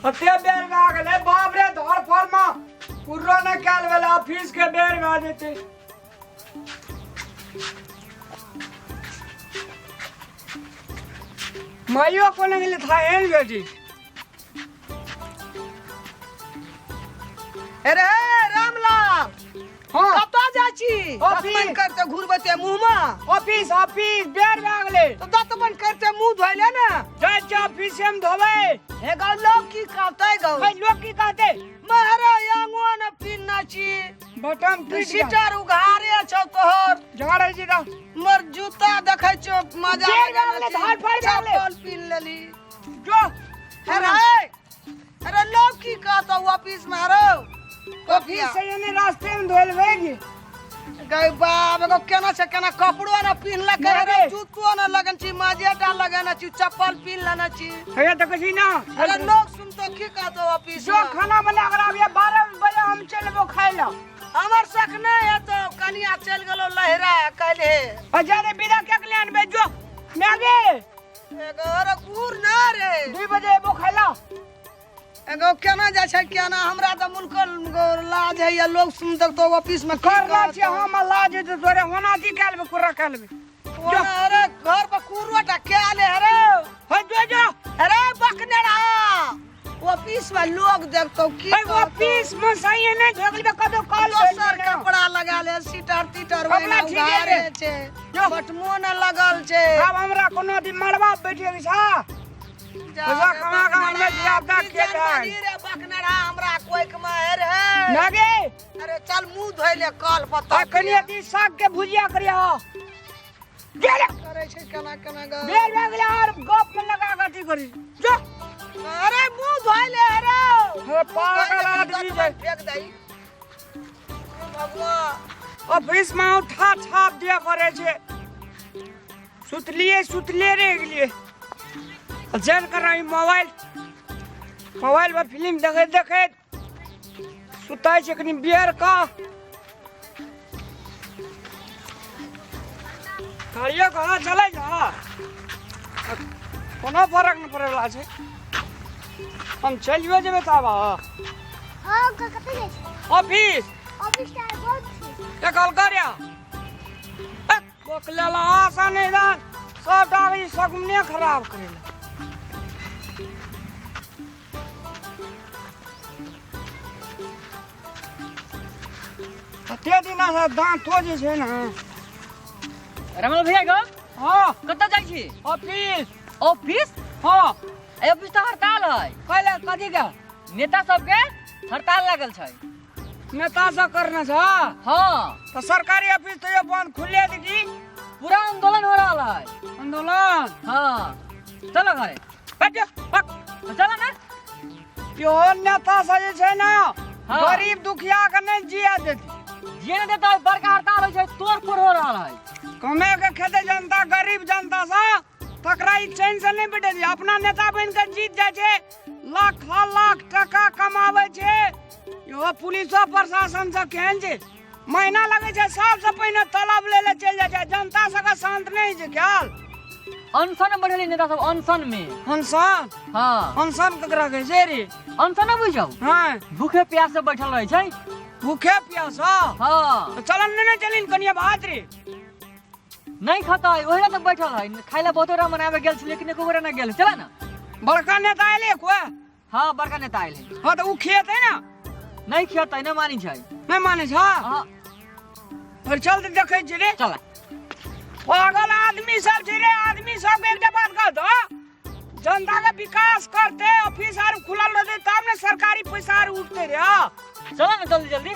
कते बेर भए गेलै बाप रे धर फर में कुर्रो नहि कयल भेलै ऑफिस के बेर भए जेतै माइयो कोने गेलै था एहन बेटी अरे रामलाल हाँ कतऽ जाइ छी ऑफिस। दतमनि करते घुरबैते मुँहमे ऑफिस ऑफिस बेर भए गेलै तऽ दतमनि करते मुँह धोइले ने जाइ छियै ऑफिसे मे धोबै हे गौ लोग की कहतै गौ भाई लोग की कहते महरे आंगो ने पीना छी बटन टूट गेल सीटर उघारे छौ तोहर झाड़ै छी तऽ मोर जूता देखै छौ मजा बेर भए गेलै, धार फाड़ भए गेलै। चप्पल पीन लेली जो अरे अरे लोग की कहतौ ऑफिस में अरे ऑफिस से एने रास्ते में धोल भेगी गई बाप एगो केना छै केना कपड़ो ने पिन्हलकै नहि रे रे। जूतो ने लगन छी मजेटा लगन छी चप्पल पिन्ह लेने छी हे तो कसी ना अरे लोग सुनतो की कहतो ऑफिस जो में खाना बना कर आबिए 12 बजे हम चलबो खाइ ला हमर शक नहीं है तो कनिया चल गेलो लहरा काल्हे अच्छा रे विदा के ले आनबे जो मैगे एगो अरे गुड़ ना रे 2 बजे एबो खाइ ला एगो केना जाइ छै केना हमरा तऽ मुल्कल लाज है या लोग सुनतक तो ऑफिस में की करना कहतौ? छै हम लाज हेतै तोरे होना की कए लेबै कुर्रा कए लेबै ओना अरे घर पर कुर्रोटा के ले अरे हे जो जो अरे बकनेरा ऑफिस में लोग देखतो की हे कहतौ? ऑफिस में सही नहीं झगल कदो कॉल दोसर कपड़ा लगा ले सीटर तीटर कपड़ा ओहिना ठीके उघारे रे। छै जो। बटमो न लगल छै आब हमरा कोनो दिन मरबा बैठे छै जा पैसा रे कमा कऽ आनबै, बकनेरा, धियापुता की के जानवरी जाय। रे बकनेरा हमरा कोइक में हे रे नागे अरे चल मुंह धोइ ले कल पता आ कनि अथी साग के भुजिया करिया गेल करै छै केना केना ग बेर भए गेलै और गप में लगा के अथी करी जो अरे मुंह धोइ ले अरे हे पागल आदमी छै फेंक दही भगवान ऑफिस में उठा छाप दिया पड़े छै सुतलिए सुतले रह गेलिए जन कर रही मोबाइल मोबाइल पर फिल्म देखैत देखैत सुताइ छै कनि बियर का गाड़ियो घोड़ा चलै छै कोनो फरक नहि पड़ैवला छै हम चलियो जेबै तऽ आब हाँ अंकल कतऽ जाइ छै ऑफिस ऑफिस टाइम बहुत छै एक कल बकलेला आशा नहि दान सब डाली सगुने खराब करेला कते दिना से दांतो जे छै ने रमण भैया गो हाँ कतऽ जाइ छी ऑफिस ऑफिस हाँ ए ऑफिस तऽ हड़ताल है कैले कथी के नेता सबके हड़ताल लागल छै नेता सब करने छ हाँ तो सरकारी ऑफिस तो ये बंद खुले देखी पूरा आंदोलन हो रहा है आंदोलन हाँ चलो घरे बैठ जा, भाग। तो चलो ना यो नेता सब जे छै ना हाँ। गरीब दुखिया के नहीं जिया देती जे नहीं देता है बड़का हड़ताल होइ छै तोड़ फोड़ हो रहा है कमे के खेते जनता गरीब जनता सा तकरा ई चैन से नहीं बैठे अपना नेता बन के जीत जाय छै लाख लाख टका कमाबै छै यो पुलिसो प्रशासन सब केहन छै महीना लगै छै सबसँ पहिने तलब लै लए चलि जाइ छै जनता सबके शान्त नहि छै ख्याल अनशन में बैठल नेता सब अनशन में अनशन हाँ अनशन ककरा कहै छै रे अनशन नहि बुझौ हँ भूखे प्यास से बैठल रहै छै भूखे प्यास हाँ तऽ चलन नहि ने चलिन कनिए बात रे नहीं खाता है ओहि तऽ बैठल है खाइ ला बहुतो राम मनाबे गेल छै लेकिन एको गोरा नहि गेल चला ना बड़का नेता एलै कोई हाँ बड़का नेता आयल है हाँ तऽ ओ खेतै ने नहीं खेतै नहि मानै छै नहि मानै छ हाँ फिर चल तऽ देखै छियै रे चला पागल आदमी सब छै रे आदमी सब एकटा बात कह दो जनता के विकास करते ऑफिस आर खुलल रहते तब ने सरकारी पैसा आर उठते रे हाँ चला ना जल्दी जल्दी